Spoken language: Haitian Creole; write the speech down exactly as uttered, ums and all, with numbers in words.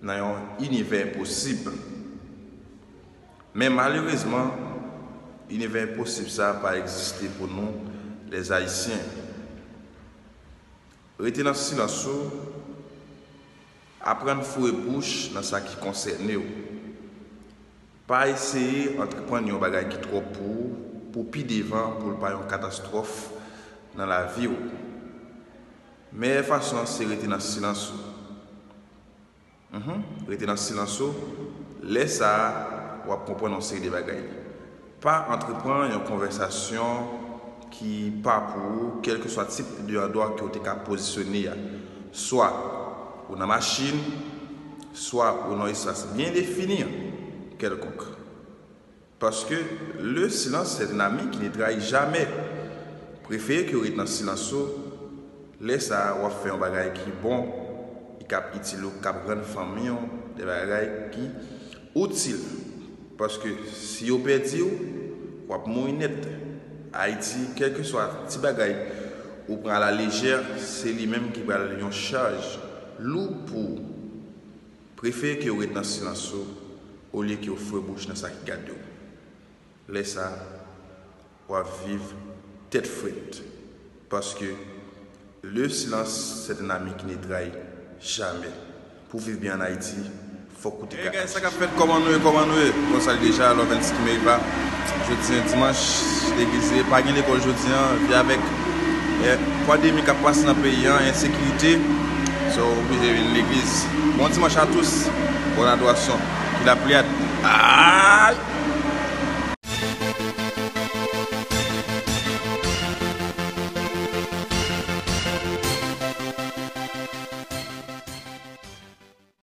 nan yon inivè posib. Men malerezman, inivè posib sa a pa egziste pou nou, lèzayisyen. Rete nan silans ou, aprann foure bouch nan sa ki konsène w. Pa eseye antreprann yon bagay ki twòp pou ou, pou pi devan, pou l pa yon katastwòf nan lavi w. Meyè fason an se rete nan silans ou. Mhm. Rete nan silans ou. Lè sa a, w ap konprann yon seri de bagay. Pa antreprann yon konvèsasyon ki pa pou ou, kèlkeswa tip de andwa ke w te ka pozisyone a. Swa ou nan machin, swa ou nan espas byen defini kèlkonk. Paske le silence est un ami qui ne trahit jamais. Prefere ke w ret nan silans ou. Lè sa a, w ap fè yon bagay ki bon, ki ap itil ou, k ap rann fanmi w de bagay ki itil. Paske si yo pèdi w, w ap mouri nèt. Ayiti, kèlkeswa ti bagay ou pran alalejè, se li menm ki pral yon chaj lou pou ou. Prefere ke w ret nan silans ou, olye ke w foure bouch nan sa ki gade w. Lè sa a, w ap viv tèt frèt. Paske le silence c'est un ami qui ne trahit jamais. Pou viv byen ann Ayiti, fòk ou te ka aji. Hey guys, sa k ap fèt? Kòman nou ye? Kòman nou ye? Bon, sa deja, Lovens Kimeriva. Jodi an dimanch, degize, pa gen lekòl jodi an, vi avèk, eh, pandemi k ap pase nan peyi an, ensekirite. So, oblije vin legliz. Bon dimanche à tous. Bonne adoration. Ki la pléyad. Ay!